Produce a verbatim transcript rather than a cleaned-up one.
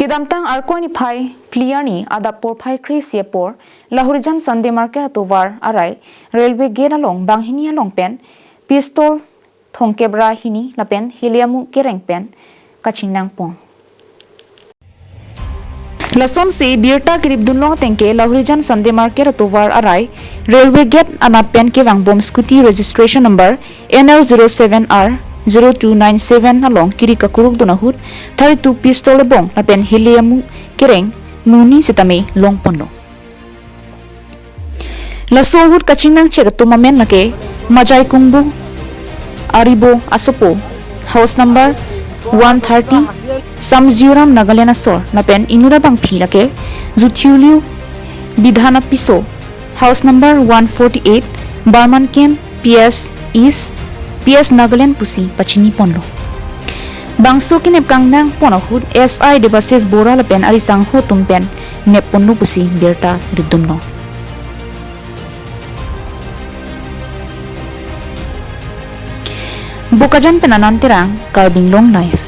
Kedamtang Arkoi niphai phli arni adap porphai kre-isi apor Lahorijan Sunday Market atovar arai railway gate along banghini along pen pistol, thongkep ra hini lapen heli amu kereng pen kachingnang pon. Lasonsi birta keripdun long ateng ke Lahorijan Sunday Market atovar arai railway gate anat pen kevangbom scooty registration number N L zero seven R zero two nine seven along kiri kakuruk dun ahut thirty-two pistol ebong lapen heli amu kereng monit sitame long ponlo. Laso ahut kachingnang chek atum amen lake Majai Kungbu Aribo asopo, house number one thirty, Samjiram Nagaland asor, lapen inut abangphi lake Juthiuliu Bidhan apiso, house number one forty-eight, Barman Camp, P S East, P S Nagaland pusi pachini ponlo. Bangso kenep kangnang pon ahut S I Debashish Bora lapen arisangho atum pen nep ponlo pusi birta ripdunlo. Bokajan pen Anand Terang, Karbi Anglong Live.